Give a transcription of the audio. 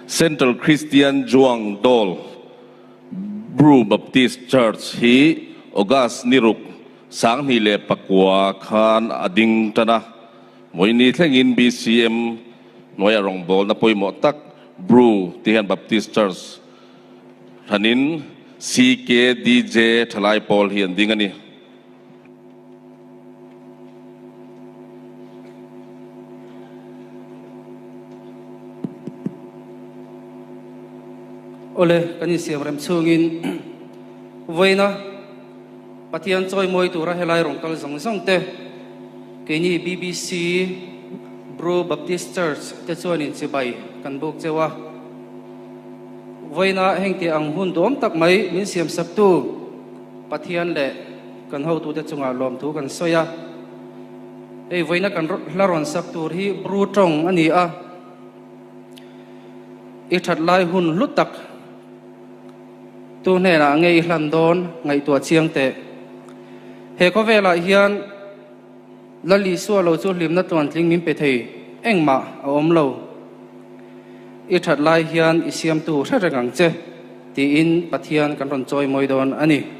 Central Christian Juang Dawl Bru Baptist Church hi August ni ruk 2009 khan a ding tan a. Vawiini thlengin BCM hnuaia rawngbawlna pawimawh tak Bru ti hian Baptist Church hranin CKDJ thalai pawl hi an ding a ni. Awle, kan insiamrem chhungin vawiina Pathian chawimawi tura helai rawn kal zawng zawng te, keini BBC Bru Baptist Church te chuanin chibai kan buk cheu a. Vawiina hengti ang hun duam tak mai min siamsaktu Pathian leh kan hotute chungah lawmthu kan sawi a. Hei vawiina kan hla rawn sak tur hi Bru tawng a ni a, i that lai hun hlu tak. Tu hnenah nge i hlan dawn ngaihtuah chiang teh. He khawvelah hian Lal Isua lo chu hlimna tluantling min pe thei engmah a awm lo. I that lai hian i siamtu hre reng ang che tiin Pathian kan rawn chawi mawi dawn a ni.